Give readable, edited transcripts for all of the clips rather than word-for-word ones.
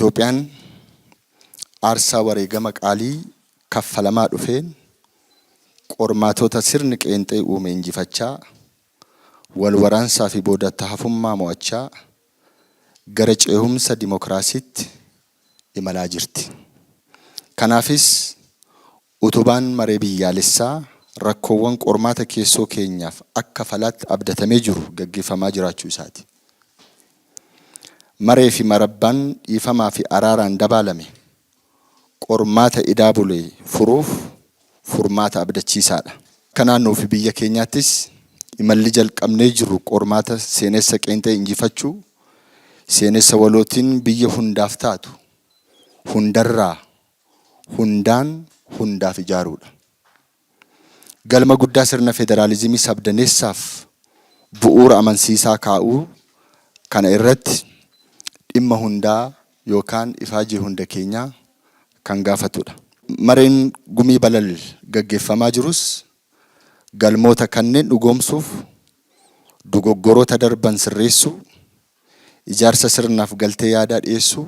Itoophiyaan aarsaa wareegama qaalii kaffalamaa dhufeen qormaatota sirni qeenxee uume injifachaa, wal waraansaa fi boodatti hafummaa mo'achaa gara ceehumsa dimokiraasiitti imalaa jirti. Kanaafis utubaan maree biyyaalessaa rakkoowwan qormaata keessoo keenyaaf akka falaatti abdatamee jiru gaggeeffamaa jiraachuu isaati. Maree fi marabbaan dhiifamaa fi araaraan dabaalame qormaata idaa bule furuuf furmaata abdachiisaadha. Akka naannoo fi biyya keenyaattis imalli jalqabnee jirru qormaata seenessa qeenxee injifachuu, seenessa walootiin biyya hundaaf taatu, hundarraa, hundaan, hundaaf ijaaruudha. Galma guddaa sirna federaalizimii sabdaneessaaf bu'uura amansiisaa kaa'uu kana irratti dhimma hundaa yookaan ifaajee hunda keenyaa kan gaafatudha. Mareen Gumii Balal gaggeeffamaa jirus galmoota kanneen dhugoomsuuf dogoggoroota darban sirreessuu, ijaarsa sirnaaf galtee yaadaa dhiyeessuu,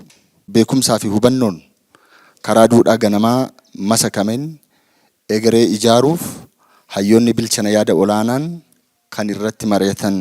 beekumsaa fi hubannoon karaa duudhaa ganamaa masakameen egeree ijaaruuf hayyoonni bilchina yaada olaanaan kan irratti mari'atan.